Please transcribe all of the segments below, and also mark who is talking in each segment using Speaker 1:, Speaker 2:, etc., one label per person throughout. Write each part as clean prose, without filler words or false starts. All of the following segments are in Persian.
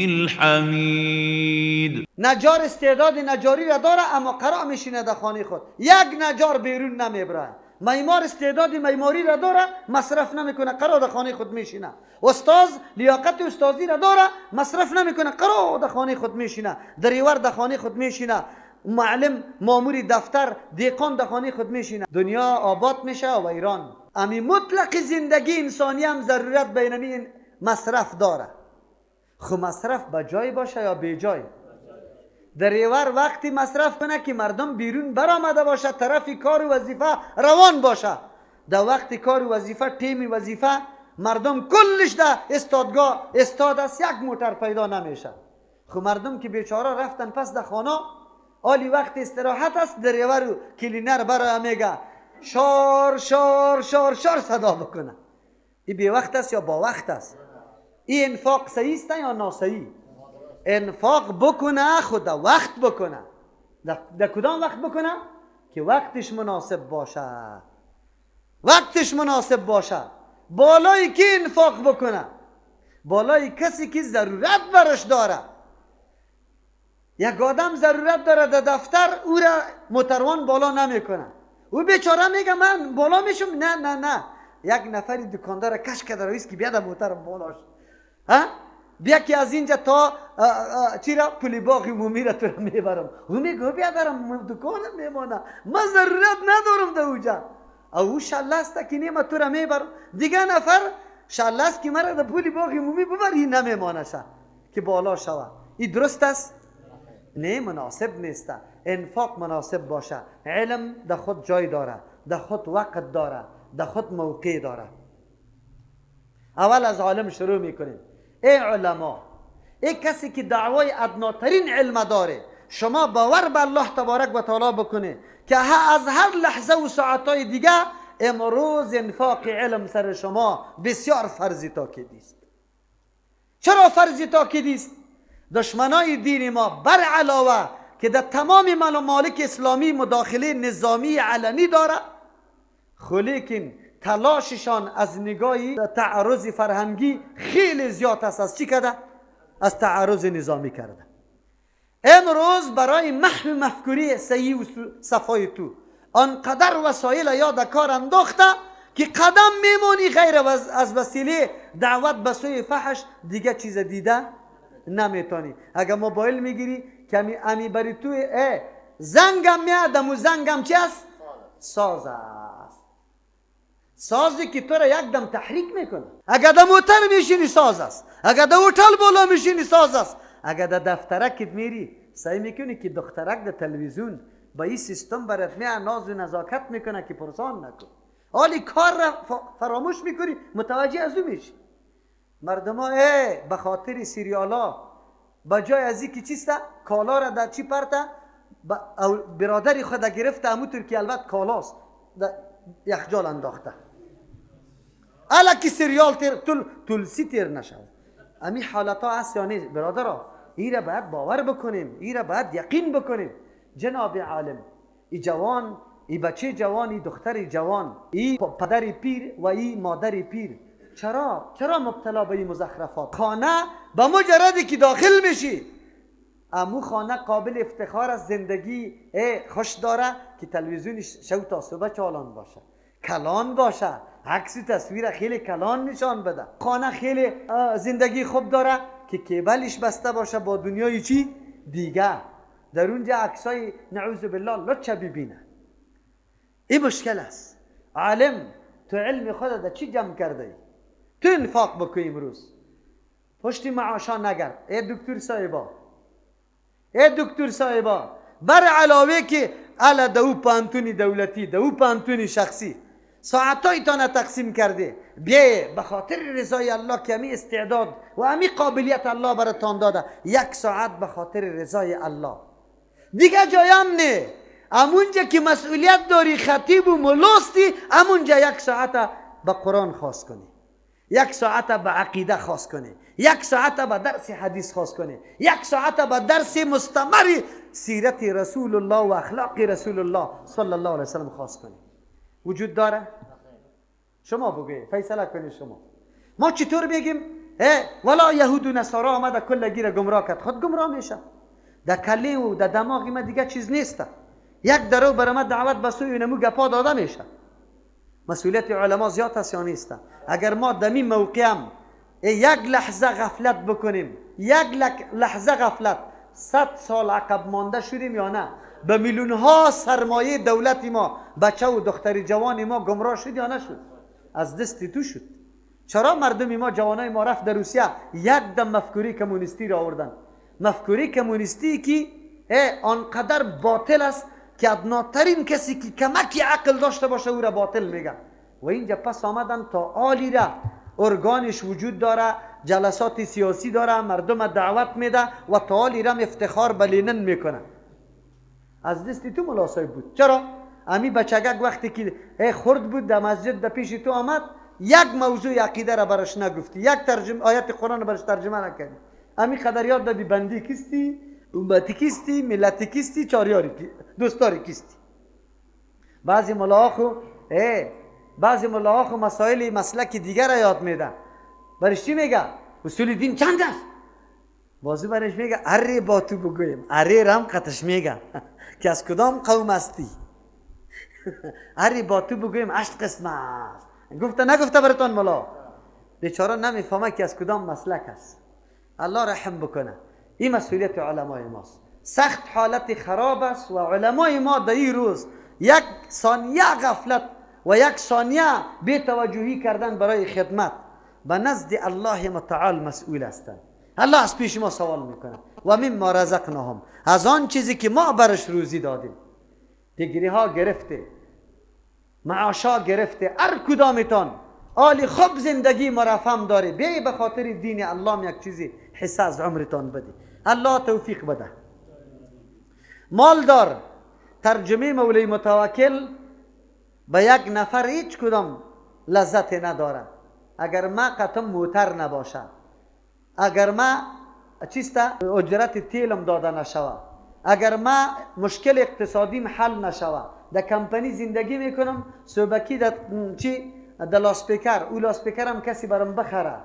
Speaker 1: الحمید.
Speaker 2: نجار استعداد نجاری را داره اما قرار میشینه در خانه خود، یک نجار بیرون نمیبره. معمار استعداد معماری را داره، مصرف نمیکنه، قرار در خانه خود میشینه. استاد لیاقت استادی را داره، مصرف نمیکنه، قرار در خانه خود میشینه. دریور در خانه خود میشینه، معلم، مامور دفتر، دیقان در خانه خود میشینه. دنیا آباد میشه و ایران. امی مطلق زندگی انسانی هم ضرورت بینمی مصرف داره. خو مصرف به جای باشه یا بی جای؟ دریور وقتی مصرف کنه که مردم بیرون برآمده باشه، طرف کار و وظیفه روان باشه. در وقت کار و وظیفه، تیم وظیفه، مردم کلش در استادگاه استاد است، یک موتر پیدا نمیشه. خو مردم که بیچاره رفتن پس در خانه، آلی وقت استراحت است، دریور و کلینر برای میگه شار شار شار شار صدا بکنه. این بی وقت است یا با وقت است؟ این انفاق صحیح است یا ناصحیح؟ انفاق بکنه، خود وقت بکنه. در کدام وقت بکنه؟ که وقتش مناسب باشه. وقتش مناسب باشه. بالای کی انفاق بکنه؟ بالای کسی که ضرورت برش داره. یک آدم ضرورت داره در دفتر، او را موتروان بالا نمیکنه. او بیچاره میگه من بالا میشم. نه نه نه، یک نفری دکاندار کش کرده رویس که بیاد موترم بالاش. ها؟ بیا که از اینجا تا چی را پلی باغ عمومی را تو را میبرم. او میگه بیا دارم دکانم میمانه، من ضرورت ندارم در اونجا. او شله است که نیمه تو را میبرم. دیگه نفر شله است که مرا در پلی باغ عمومی ببر، این نمیمانه شه که بالا شوه. این درست است؟ نه، مناسب نیست. انفاق مناسب باشه. علم در خود جای داره، در خود وقت داره، در خود موقع داره. اول از عالم شروع میکنیم. ای علما، ای کسی که دعوای ادناترین علم داره، شما باور به الله تبارک و تعالی بکنه که از هر لحظه و ساعتهای دیگه امروز انفاق علم سر شما بسیار فرضی تاکیدی است. چرا فرضی تاکیدی است؟ دشمنای دین ما بر علاوه که در تمام ممالک اسلامی مداخله نظامی علنی داره، خو لیکن تلاششان از نگاه تعرض فرهنگی خیلی زیاد است. از چی کرده؟ از تعرض نظامی کرده. امروز برای محو مفکوری صحیح و صفای تو آنقدر وسایل یاد کار انداخته که قدم میمونی غیر از وسیله دعوت به سوی فحش دیگه چیز دیده نمیتونی. اگه موبایل میگیری کمی امی بری توی زنگم میاد، امو زنگم چی است؟ ساز است. سازی که تو را یک دم تحریک میکنه. اگه در موتر میشینی ساز است، اگه در هتل بالا میشینی ساز است، اگه در دفترکت میری سعی میکنی که دخترک در تلویزیون با این سیستم برات می ناز و نزاکت میکنه که پرسان نکن. حالی کار را فراموش میکنی، متوجه از او میشی. مردم ها به خاطر سریالا با جای از این که چیسته کالا را در چی پرته برادری خود گرفته، همونطور که البته کالاست در یخجال انداخته. الکی سریال تیر تلسی تیر نشود. امی حالت ها هست یا نیست برادرها؟ ای را باید باور بکنیم، ای را باید یقین بکنیم. جناب عالم، ای جوان، ای بچه جوان، ای دختر جوان، ای پدر پیر و ای مادر پیر، چرا مبتلا به این مزخرفات؟ خانه به مجردی که داخل میشی، امو خانه قابل افتخار از زندگی خوش داره که تلویزیونش شو تا صبح چالان باشه، کلان باشه، عکس تصویر خیلی کلان نشان بده. خانه خیلی زندگی خوب داره که کیبلش بسته باشه با دنیای چی دیگه، در اونجا عکسای نعوذ بالله لچه ببینه. این مشکل است. عالم تو علم خود در چی جمع کرده ای؟ تو انفاق بکن امروز، پشت معاشا نگرد. ای دکتر صاحبا، ای دکتر صاحبا، بر علاوه که الا دو پانتونی دولتی، دو پانتونی شخصی ساعتای تانه تقسیم کرده، بیه به خاطر رضای الله که امی استعداد و امی قابلیت الله براتان داده، یک ساعت به خاطر رضای الله. دیگه جایم نه، امونجا که مسئولیت داری، خطیب و ملاستی، امونجا یک ساعت به قرآن خاص کنی، یک ساعت به عقیده خاص کنی، یک ساعت به درس حدیث خاص کنی، یک ساعت به درس مستمر سیرت رسول الله و اخلاق رسول الله صلی الله علیه وسلم خاص کنی. وجود داره؟ شما بگوید، فیصله کنید شما. ما چطور بگیم؟ ولا یهود و نصارا آمده کل گیره گمراه کرد، خود گمراه میشه. در کله و در دماغ ما دیگه چیز نیست. یک درو برای ما دعوت به سوی نمو گپا داده میشه. مسئولیت علما زیاد است یا نیست؟ اگر ما دمی موقعم یک لحظه غفلت بکنیم، یک لحظه غفلت، 100 سال عقب مانده شدیم یا نه؟ به میلیون ها سرمایه دولت ما، بچه و دختر جوان ما گمراه شد یا نشد؟ از دست تو شد. چرا مردم ما، جوانای ما رفت در روسیه یک دم مفکوری کمونیستی را آوردن؟ مفکوری کمونیستی که آنقدر باطل است که ادناترین کسی که کمکی عقل داشته باشه او را باطل میگه. و اینجا پس آمدن تا عالی را ارگانش وجود داره، جلسات سیاسی داره، مردم دعوت میده و تا عالی را افتخار به لینن میکنه. از دست تو ملا صاحب بود. چرا؟ امی بچگک وقتی که خرد بود در مسجد در پیش تو آمد، یک موضوع عقیده را برش نگفتی، یک ترجمه آیت قرآن را برش ترجمه نکردی، امی قدر یاد دادی بندی کیستی، امتی کیستی، ملت کیستی، چاریاری دوستاری کیستی. بعضی ملاها خو مسائل مسلک دیگر را یاد میده. برش چی میگه؟ اصول دین چند است؟ بازو برش میگه اره با تو بگویم، اره رم قطش میگه که از کدام قوم هستی؟ اره با تو بگویم 8 قسم است. گفته نگفته براتان ملا؟ بیچاره نمیفهمه که از کدام مسلک است. الله رحم بکنه. این مسئولیت علمای ماست. سخت حالت خراب است و علمای ما در این روز یک ثانیه غفلت و یک ثانیه بی توجهی کردن برای خدمت به نزد الله متعال مسئول هستند. الله از پیش ما سوال میکنه و مما رزقناهم، از آن چیزی که ما برش روزی دادیم. دیگری ها گرفته، معاشا گرفته، هر کدامتان آلی خوب زندگی مرفم داره، بیای به خاطر دین الله یک چیزی حصه از عمرتان بده. الله توفیق بده. مالدار، ترجمه مولی متوکل به یک نفر هیچ کدام لذت نداره اگر ما قطم موتر نباشه، اگر ما چیسته اجرت تیلم داده نشوه، اگر ما مشکل اقتصادیم حل نشوه. در کمپانی زندگی میکنم، صبحکی در چی در لاسپیکر، او لاسپیکرم کسی برام بخره،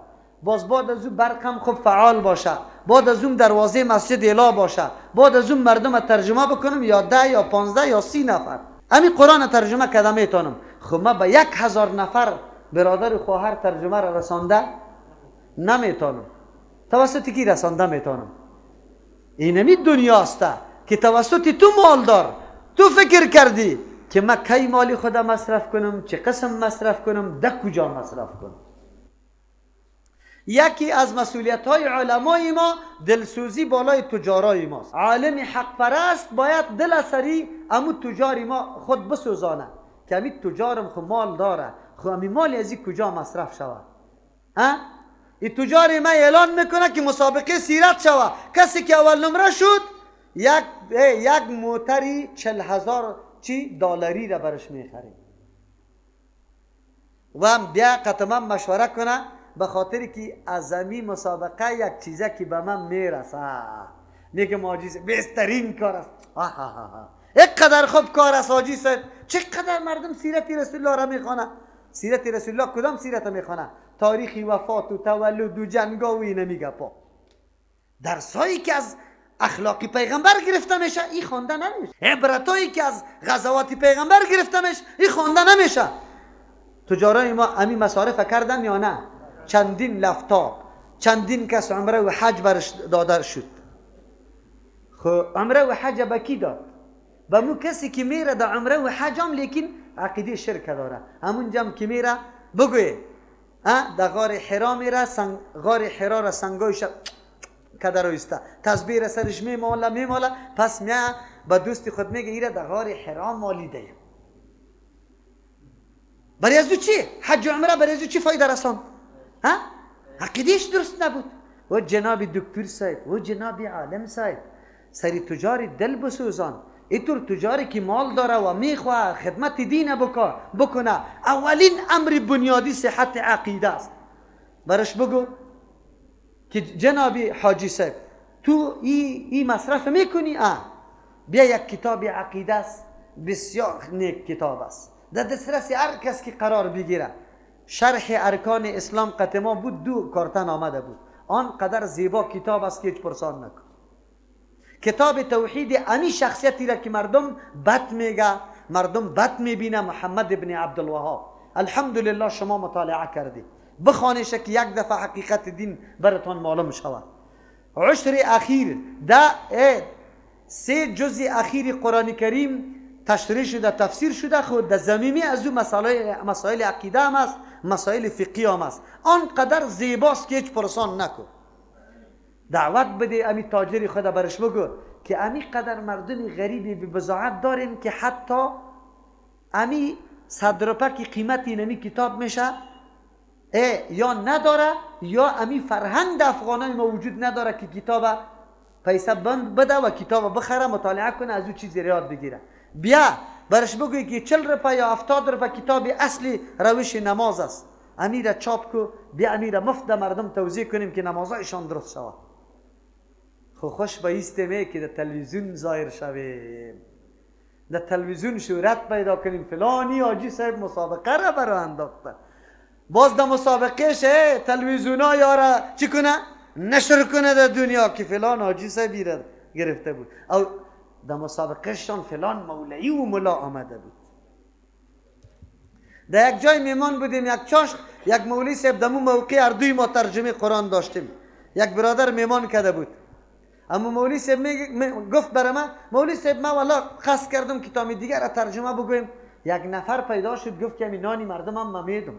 Speaker 2: باز بعد از او برقم خوب فعال باشه، بعد از اون دروازه مسجد الا باشه، بعد از اون مردم ترجمه بکنم یا 10 یا 15 یا 30 نفر همین قرآن ترجمه کردم میتونم. خب ما به 1000 نفر برادر و خواهر ترجمه را رسانده نمیتونم. توسط کی رسانده میتونم؟ اینمی دنیاست که توسط تو مالدار، تو فکر کردی که ما کی مالی خدا مصرف کنم، چه قسم مصرف کنم، ده کجا مصرف کنم. یکی از مسئولیت های علمای ما دلسوزی بالای تجارای ماست. عالم حق پرست باید دل سری امو تجاری ما خود بسوزانه که امی تجارم خو مال داره، خو امی مال ازی کجا مصرف شود. ها؟ این تجار ما اعلان میکنه که مسابقه سیرت شود، کسی که اول نمره شد یک موتری 40,000 چی دلاری را برش میخره و هم بیا قطما مشوره کنه به خاطر که از امی مسابقه یک چیزه که به من میرسه. میگه حاجی بهترین کار است، یک قدر خوب کار است حاجی صاحب. چقدر مردم سیرت رسول الله را میخوانه. سیرت رسول الله کدام سیرت میخوانه؟ تاریخ وفات و تولد و جنگا و اینه میگه پا. درسایی که از اخلاقی پیغمبر گرفته میشه این خوانده نمیشه، عبرتایی که از غزوات پیغمبر گرفته میشه این خوانده نمیشه. تجارای ما امی مصارف کردن یا نه؟ چندین لفتاب، چندین کس عمره و حج برش داده شد. خب عمره و حج به کی داد؟ به مو کسی که میره در عمره و حج هم لیکن عقیده شرک داره. همون جام که میره بگوی در غار حرا میره، غار حرا را سنگایش کدر ایسته، تسبیح را سرش میماله میماله، پس میا به دوست خود میگه ایره در غار حرا مالیده. برای از چی؟ حج و عمره برای از چی فایده رسان؟ ها؟ عقیدهش درست نبود. و جناب دکتر صاحب و جناب عالم صاحب، سری تجاری دل بسوزان. اینطور تجاری که مال داره و میخواه خدمت دین بکنه، اولین امر بنیادی صحت عقیده است. برش بگو که جناب حاجی صاحب تو ای مصرف میکنی؟ بیا یک کتاب عقیده است، بسیار نیک کتاب است، در دسترس هر کس که قرار بگیره. شرح ارکان اسلام قطما بود، 2 کارتن آمده بود. آن قدر زیبا کتاب است که هیچ پرسان نکن. کتاب توحید امی شخصیتی را که مردم بد میگه، مردم بد میبینه، محمد ابن عبدالوهاب. الحمدلله شما مطالعه کردی، بخوانیش که یک دفعه حقیقت دین براتون معلوم شود. عشر اخیر ده 3 جزء اخیر قرآن کریم تشریح شده، تفسیر شده، خود در زمینه از او مسائل عقیده هم است، مسائل فقهی هم است. آنقدر زیباست که هیچ پرسان نکن. دعوت بده امی تاجری خود برش بگو که امی قدر مردم غریبی به بضاعت داریم که حتی امی 100 روپه که قیمت اینمی کتاب میشه یا نداره، یا امی فرهنگ افغانای ما وجود نداره که کتاب پیسه بند بده و کتاب بخره، مطالعه کنه، از او چیزی یاد بگیره. بیا برش بگوی که 40 روپه یا 70 روپه کتاب اصلی روش نماز است، امیره چاپ کو، بیا امیره مفت مردم توزیع کنیم که نمازایشان درست شود. خو خوش به ایستیم که در تلویزیون ظاهر شویم، در تلویزیون شهرت پیدا کنیم، فلانی حاجی صاحب مسابقه را برای انداخته، باز در مسابقهش تلویزیون ها یاره چی کنه؟ نشر کنه در دنیا که فلان حاجی صاحب گرفته بود، او در مسابقهشان فلان مولوی و ملا آمده بود. در یک جای میمان بودیم، یک چاشت، یک مولوی صاحب دمو موقع اردوی ما ترجمه قرآن داشتیم، یک برادر میمان کرده بود. اما مولوی صاحب گفت برای من، مولوی صاحب من والا قصد کردم کتاب دیگر را ترجمه بگویم. یک نفر پیدا شد گفت که همین نانی مردم هم من میدم.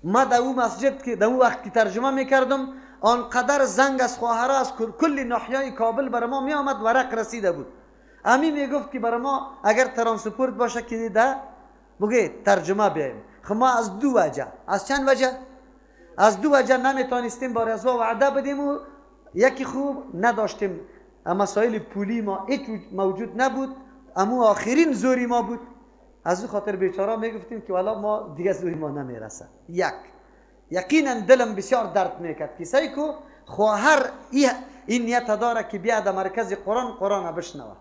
Speaker 2: ما در او مسجد که در او وقت که ترجمه میکردم، آنقدر زنگ از خواهرها از کل ناحیه کابل برای ما میآمد، ورق رسیده بود. امی میگفت که برای ما اگر ترانسپورت باشه که ده بگه ترجمه بیایم. خب ما از 2 وجه، از چند وجه؟ از 2 وجه نمیتونستیم برای از وعده بدیم و یکی خوب نداشتیم، مسائل پولی ما هیچ موجود نبود، اما آخرین زوری ما بود. از او خاطر بیچاره میگفتیم که والا ما دیگه زوری ما نمیرسه. یک یقینا دلم بسیار درد میکرد که سعی کو خواهر این نیت داره که بیا در مرکز قرآن قرآن بشنوه.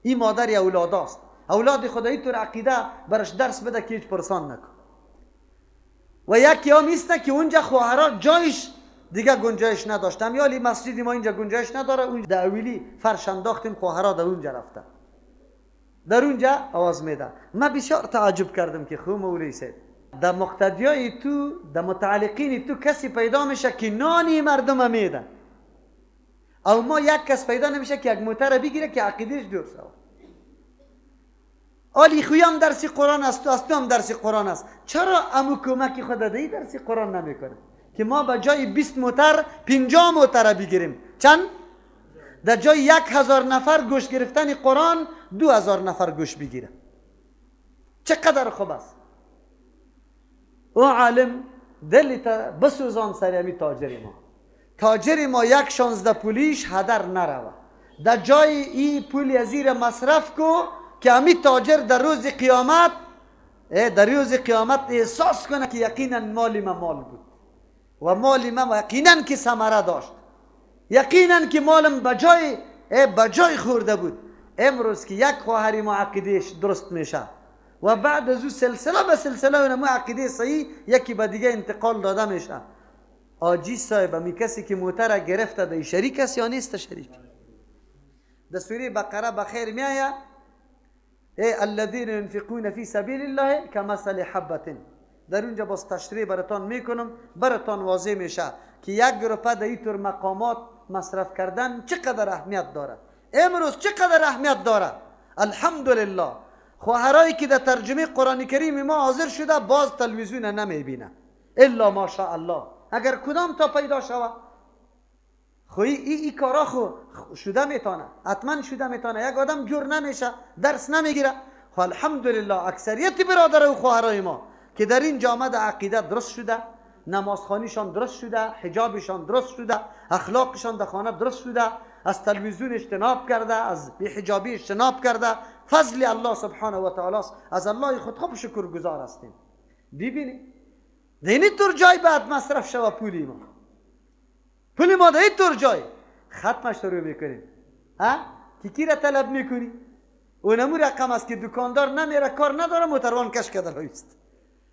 Speaker 2: این مادر اولاد است، اولاد خدایی طور عقیده برش درس بده که هیچ پرسان نکن. و یکی هم ایسته که اونجا خواهرها جایش دیگه گنجایش نداشتم، یا مسجد ما اینجا گنجایش نداره، اونجا در اولی فرش انداختیم، خواهرها در اونجا رفته، در اونجا آواز میده. من بسیار تعجب کردم که خو مولوی صاحب در مقتدیای تو، در متعلقین تو کسی پیدا میشه که نانی مردم میده، او ما یک کس پیدا نمیشه که یک موتر بگیره که عقیدهش دور شود. آلی خویم درس قرآن است، تو هم درس قرآن است، چرا امو کمک خود دی درس قرآن نمیکنه که ما به جای 20 موتر 50 موتر بگیریم؟ چند؟ در جای 1000 نفر گوش گرفتن قرآن 2000 نفر گوش بگیره. چقدر خوب است. او عالم دلت بسوزان سر امی تاجر ما. تاجر ما 1.16 پولیش هدر نروه، در جای ای پول از زیر مصرف کو که امی تاجر در روز قیامت، در روز قیامت احساس کنه که یقینا مال ما مال بود و مال ما یقینا که ثمره داشت، یقینا که مالم بجای خورده بود. امروز که یک خواهری ما عقیدهش درست میشه و بعد از او سلسله به سلسله اونمو عقیده صحیح یکی به دیگه انتقال داده میشه. آجی صاحب می کسی که موتر گرفته ده شریک است یا نیست شریک؟ در سوره بقره بخیر میآید ای الذین ينفقون فی سبیل الله کمثل حبة. در اونجا باز تشریح براتان میکنم، براتان واضح میشه که یک روپه در اینطور مقامات مصرف کردن چقدر اهمیت داره. امروز چقدر اهمیت داره. الحمدلله خواهرایی که در ترجمه قرآن کریم ما حاضر شده باز تلویزیون نمیبینه الا ماشاءالله، اگر کدام تا پیدا شوه. خو ای کارا خو شده میتونه، حتما شده میتونه، یک آدم جور نمیشه، درس نمیگیره. خو الحمدلله اکثریت برادر و خواهرای ما که در این جامعه در عقیده درست شده، نمازخوانیشان درست شده، حجابشان درست شده، اخلاقشان در خانه درست شده، از تلویزیون اجتناب کرده، از بی‌حجابی اجتناب کرده. فضل الله سبحانه و تعالی است، از الله خود خوب شکر گزار هستیم. ببینید دینی طور جای بعد مصرف شوه پولی ما، پولی ما در این طور جای ختمش رو میکنیم. ها کی را طلب میکنی؟ اونمو رقم است که دکاندار نمیره، کار نداره، موتروان کش کرده است.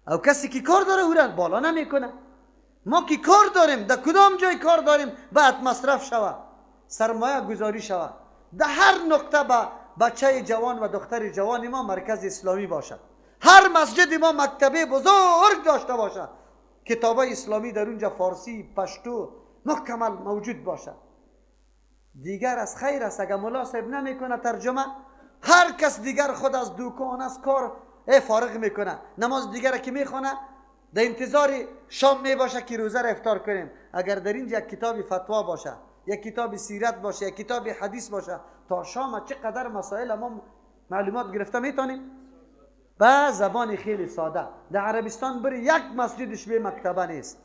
Speaker 2: او کسی که کار داره او را بالا نمیکنه. ما که کار داریم، در کدام جای کار داریم باید مصرف شود، سرمایه گذاری شود. در هر نقطه با بچه جوان و دختر جوان ما مرکز اسلامی باشد. هر مسجد ما مکتبه بزرگ داشته باشد، کتاب اسلامی در اونجا فارسی، پشتو مکمل موجود باشد. دیگر از خیر است اگر ملا صاحب نمیکنه ترجمه، هر کس دیگر خود از دکان از کار فارغ میکنه. نماز دیگر که میخونه در انتظار شام میباشه که روزه را افطار کنیم. اگر در اینجا یک کتاب فتوا باشه، یک کتاب سیرت باشه، یک کتاب حدیث باشه، تا شام چقدر مسائل ما معلومات گرفته میتونیم با زبان خیلی ساده. در عربستان بری یک مسجدش به مکتبه نیست،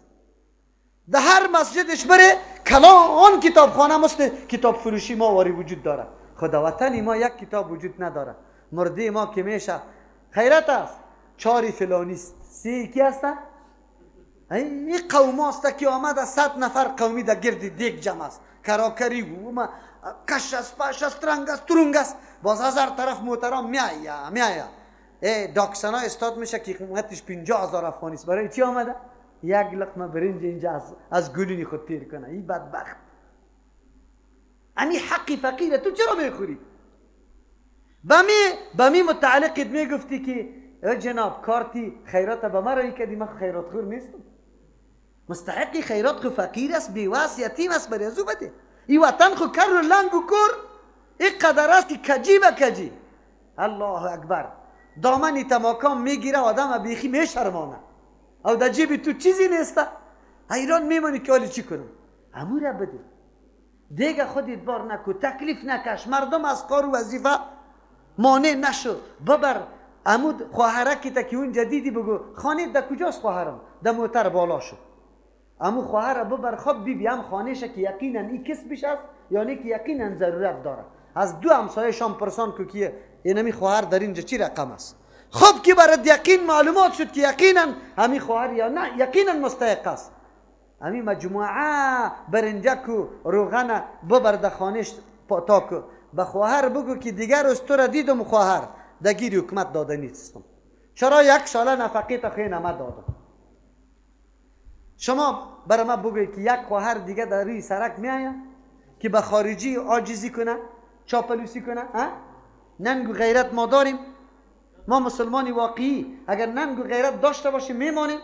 Speaker 2: در هر مسجدش بره کلان کتابخانه مثل کتاب فروشی ما واری وجود داره. خدا وطنی ما یک کتاب وجود نداره. مرده ما که میشه خیرت است، چاری فلانیست، سی کی هست؟ این قوم است که آمده 100 نفر قومی در گرد دیگ جمع است، کراکری و کش است، پش است، ترنگ است، ترنگ است، باز هزار طرف محترم میآید. داکسنا استاد میشه که قیمتش 50,000 افغانی است. برای چی آمده؟ یک لقمه برنج اینجا از گلونی خود تیر کنه. این بدبخت، امی حقی فقیره تو چرا میخوری؟ بمی متعلقت میگفتی که جناب کارتی خیرات به ما رای کردی، من خیرات خور نیستم. مستحقی خیرات خو فقیر است، بیوس، یتیم است، برای ازو بده. این وطن خو کر و لنگ و کر این قدر است که کجی به کجی. الله اکبر، دامنی تماکام میگیره آدم بیخی میشرمانه، او در جیب تو چیزی نیست، حیران میمانی که حالی چی کنم. امو را بده دیگه، خودت بار نکو، تکلیف نکش، مردم از کار و وظیفه مانع نشو. ببر عمود خواهرکی تا که اون جدیدی بگو خانه در کجاست خواهرم؟ در موتر بالا شو. امو خواهر ببر خب بی بی هم خانهشه که یقینا این کسبش است، یعنی که یقینا ضرورت داره. از دو همسایه شام پرسان کو که اینمی خواهر در اینجا چی رقم است. خب که برات یقین معلومات شد که یقینا همی خواهر یا نه یقینا مستحق است، همی مجموعه برنجک و روغن ببر در خانهش تا کو به خواهر بگو که دیگر از تو را دیدم خواهر دگیر حکمت داده نیستم، چرا یک ساله نفقه تا خیلی نمه دادم. شما برای ما بگوید که یک خواهر دیگه در روی سرک میآید که به خارجی عاجزی کنه، چاپلوسی کنه؟ ننگ و غیرت ما داریم، ما مسلمانی واقعی اگر ننگ و غیرت داشته باشیم میمانیم.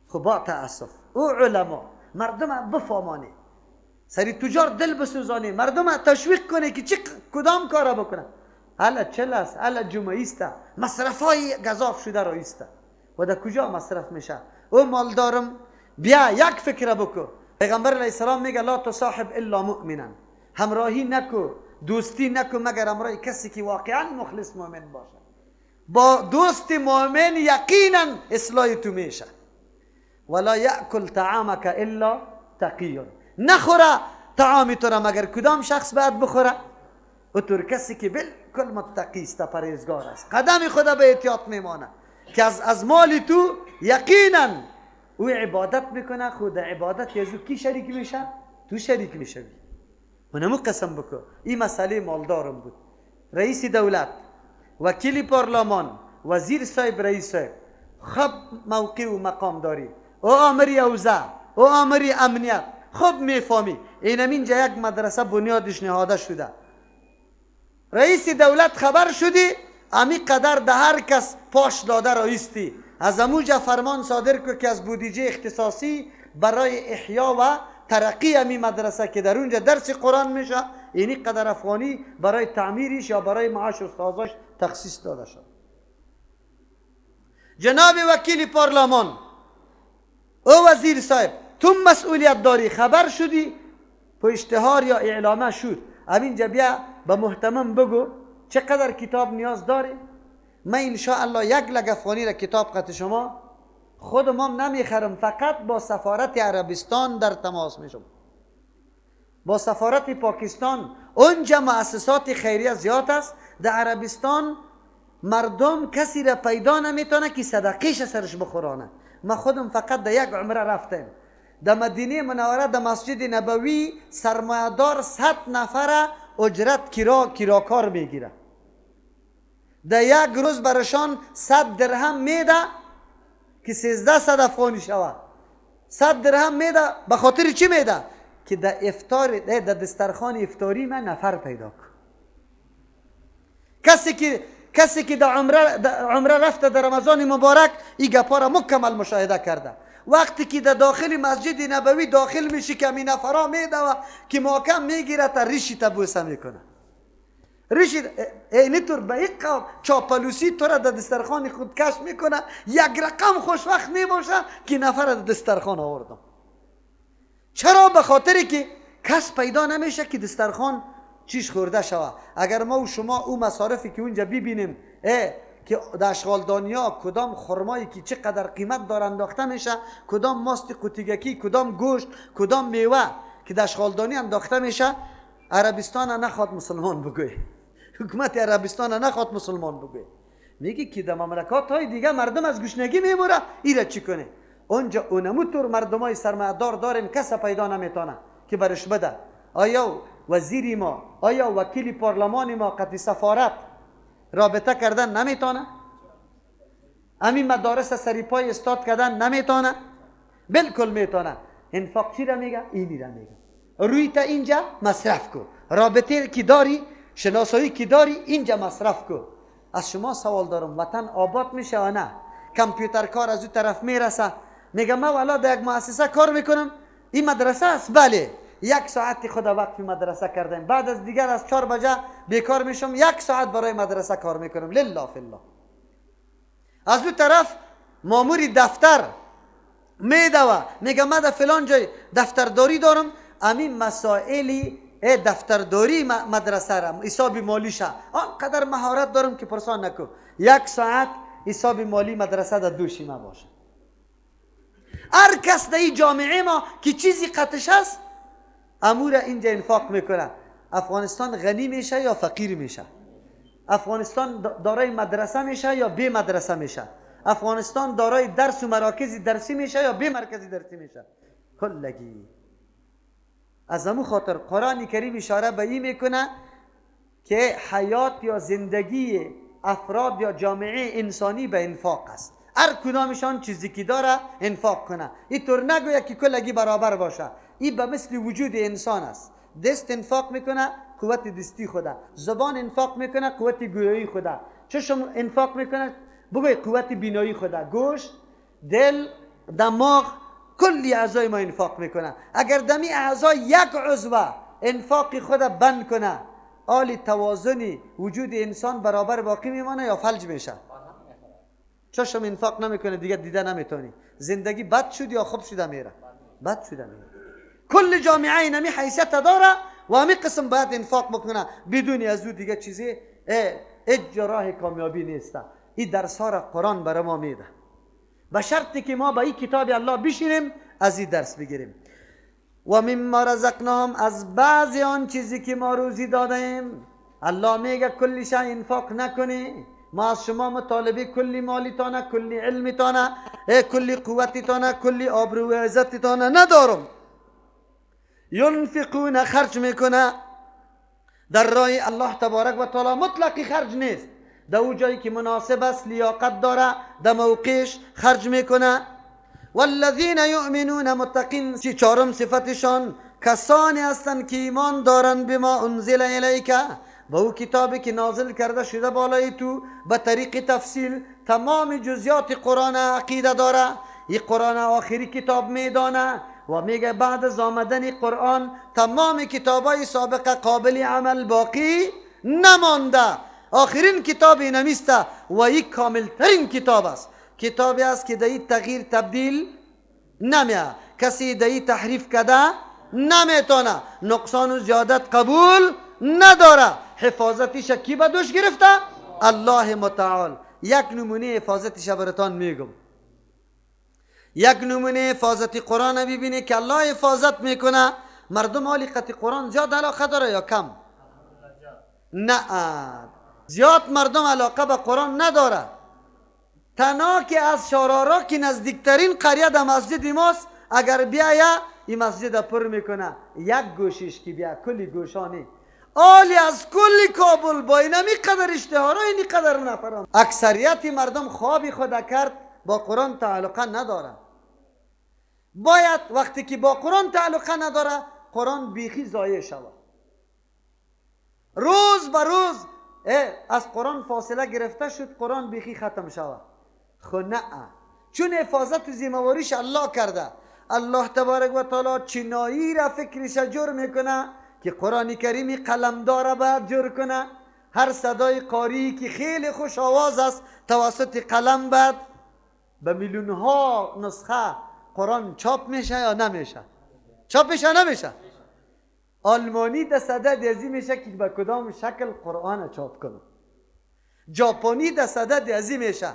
Speaker 2: خب با تأسف او علما مردم بفهمانه، سری تجار دل بسوزانه، مردم تشویق کنه که چه کدام کارا بکنه. حالا چل است، حالا جمعه است، مصرفای گزاف شده را است و در کجا مصرف میشه؟ او مالدارم بیا یک فکر بکو. پیغمبر علیه السلام میگه لا تصاحب الا مؤمنا، همراهی نکو، دوستی نکو مگر همراه کسی که واقعا مخلص مؤمن باشه. با دوست مؤمن یقینا اصلاح تو میشه. ولا یاکل طعامک الا تقی، نخوره طعام تو را مگر کدام شخص باید بخوره؟ و تو کسی که بالکل متقی است، پرهیزگار است، قدم خدا به احتیاط میمانه که از مال تو یقینا او عبادت میکنه. خود عبادت یزو کی شریک میشه؟ تو شریک میشوی. ونمو قسم بکو. این مسئله مالدارم بود، رئیس دولت، وکیل پارلمان، وزیر صاحب، رئیس صاحب، خب موقع و مقام داری، او آمری اوضاع، او آمری امنیت، خب میفهمی. اینم اینجا یک مدرسه بنیادش نهاده شده. رئیس دولت خبر شدی، امی قدر ده هر کس پاش داده رئیستی، از اموجا فرمان صادر کو که از بودجه اختصاصی برای احیا و ترقی امی مدرسه که در اونجا درس قرآن میشه اینی قدر افغانی برای تعمیرش یا برای معاش استاداش تخصیص داده شد. جناب وکیل پارلمان، او وزیر صاحب، تو مسئولیت داری، خبر شدی په اشتهار یا اعلامه شد، همینجا بیا به مهتمم بگو چقدر کتاب نیاز داری. من انشاءالله یک لگ افغانی را کتاب قط شما خودم هم نمیخرم، فقط با سفارت عربستان در تماس میشم، با سفارت پاکستان. اونجا مؤسسات خیریه زیاد است. در عربستان مردم کسی را پیدا نمیتونه که صدقیش سرش بخورانه. ما خودم فقط در یک عمره رفتم در مدینه منوره، در مسجد نبوی سرمایه‌دار 100 نفره اجرت کراکار میگیره. در یک روز برشان 100 درهم میده که 1300 افغانی شوه. 100 درهم میده. به خاطر چی میده؟ که در افطار، در دسترخوان افطاری من نفر پیدا کن. کسی که در عمره رفته در رمضان مبارک، این گپا را مکمل مشاهده کرده. وقتی که در داخل مسجد نبوی داخل میشی که می نفرا میده که محکم میگیره تا ریشی تا بوسه میکنه، ریشی اینطور به یک چاپلوسی تو را در دسترخوان خود کش میکنه. یک رقم خوشوقت میباشه که نفر در دسترخوان آوردم. چرا؟ به خاطر که کس پیدا نمیشه که دسترخوان چیش خورده شوه. اگر ما و شما او مصارفی که اونجا ببینیم که در اشغالدانیا کدام خرمایی که چقدر قیمت داره انداخته میشه، کدام ماست قوطیگکی، کدام گوشت، کدام میوه که در اشغالدانی انداخته میشه، عربستان نخواد مسلمان بگوی، حکومت عربستان نخواد مسلمان بگوی، میگی که در مملکات های دیگه مردم از گشنگی میموره، ایره چی کنه؟ اونجا اونمو طور مردم های سرمایه‌دار داریم، کس پیدا نمیتونه که برش بده. آیا وزیری ما، آیا وکیل پارلمان ما قطعی سفارت رابطه کردن نمیتونه؟ همین مدارس سریپای استاد کردن نمیتونه؟ بالکل میتونه. انفاق چی را میگه؟ اینی را میگه. روی تا اینجا مصرف کو، رابطه کی داری، شناسایی کی داری، اینجا مصرف کو. از شما سوال دارم، وطن آباد میشه یا نه؟ کامپیوتر کار از اون طرف میرسه، میگه من والا در یک مؤسسه کار میکنم، این مدرسه است، بله، یک ساعت خود وقف مدرسه کردم، بعد از دیگر از 4 بجه بیکار میشم، یک ساعت برای مدرسه کار میکنم، لله فی الله. از اون طرف مامور دفتر میدوه، میگه من در فلان جای دفترداری دارم، امین مسائلی دفترداری مدرسه را حساب مالیشه آنقدر مهارت دارم که پرسان نکن، یک ساعت حساب مالی مدرسه در دوشی ما باشه. هر کس در این جامعه ما که چیزی قطش است امور اینجا انفاق میکنه. افغانستان غنی میشه یا فقیر میشه؟ افغانستان دارای مدرسه میشه یا بی مدرسه میشه؟ افغانستان دارای درس و مراکز درسی میشه یا بی مرکز درسی میشه؟ کلگی. از امو خاطر قرآن کریم اشاره به این میکنه که حیات یا زندگی افراد یا جامعه انسانی به انفاق است. هر کدامشان چیزی که داره انفاق کنه. اینطور نگوید که کلگی برابر باشه. این به مثل وجود انسان است. دست انفاق میکنه قوت دستی خوده، زبان انفاق میکنه قوت گویایی خوده، چشم انفاق میکنه بگوی قوت بینایی خوده، گوش، دل، دماغ، کلی اعضای ما انفاق میکنه. اگر دمی اعضای یک عضو انفاق خود بند کنه، آلی توازنی وجود انسان برابر باقی میمانه یا فلج میشه؟ چشم انفاق نمیکنه دیگه، دیده نمیتونی، زندگی بد شد یا خوب شده میره؟ بد شده میره. کل جامعه نمی حیثیت داره و همی قسم باید انفاق بکنه، بدون از او دیگه چیزی اجراه کامیابی نیست. این درس ها را قرآن برای ما میده، به شرطی که ما با این کتاب الله بشینیم از این درس بگیریم. و مما رزقناهم، از بعضی آن چیزی که ما روزی دادیم. الله میگه کلی شای انفاق نکنی، ما از شما مطالبه کلی مالیتانه، کلی علمتانه، کلی قوتتانه، کلی آبرو و عزتتانه ندارم. ینفقون، خرج میکنه در راه الله تبارک و تعالی، مطلقی خرج نیست، در او جایی که مناسب است، لیاقت داره، در موقعش خرج میکنه. والذین یؤمنون، متقین، چهارم صفتشان کسانی هستند که ایمان دارند بما انزل الیک، با او کتابی که نازل کرده شده بالای تو به طریق تفصیل، تمام جزئیات قرآن عقیده داره. این قرآن آخری کتاب میدانه و میگه بعد از آمدن قرآن تمام کتابای سابقه قابل عمل باقی نمانده. آخرین کتاب اینمیسته و یک کامل ترین کتاب است. کتابی است که در تغییر تبدیل نمیه، کسی در تحریف کده نمیتونه، نقصان و زیادت قبول نداره. حفاظتش کی به دوش گرفته؟ الله متعال. یک نمونه حفاظتش براتان میگم، یک نمونه حفاظت قرآن ببینی که الله حفاظت میکنه. مردم حالی قطع قرآن زیاد علاقه داره یا کم؟ نه، زیاد مردم علاقه به قرآن نداره. تنها که از شارارا که نزدیکترین قریه در مسجد ماست، اگر بیایه این مسجد پر میکنه، یک گوشش که بیا کلی گوشانی آلی از کلی کابل با اینمی قدر اشتهارا اینی قدر نفران. اکثریت مردم خوابی خود کرد با قرآن تعلقه نداره. باید وقتی که با قرآن تعلقه نداره، قرآن بیخی ضایع شود. روز به روز از قرآن فاصله گرفته شد، قرآن بیخی ختم شود. خو نه، چون حفاظت و ذمهواریش الله کرده. الله تبارک و تعالی چنایی را فکرش جور میکنه که قرآن کریمی قلم داره باید جور کنه. هر صدای قاری که خیلی خوش آواز است، توسط قلم بعد به میلیون ها نسخه قرآن چاپ میشه یا نمیشه؟ چاپ میشه نمیشه؟ آلمانی ده صدد ازی میشه که به کدام شکل قرآن چاپ کنه، ژاپنی ده صدد ازی میشه.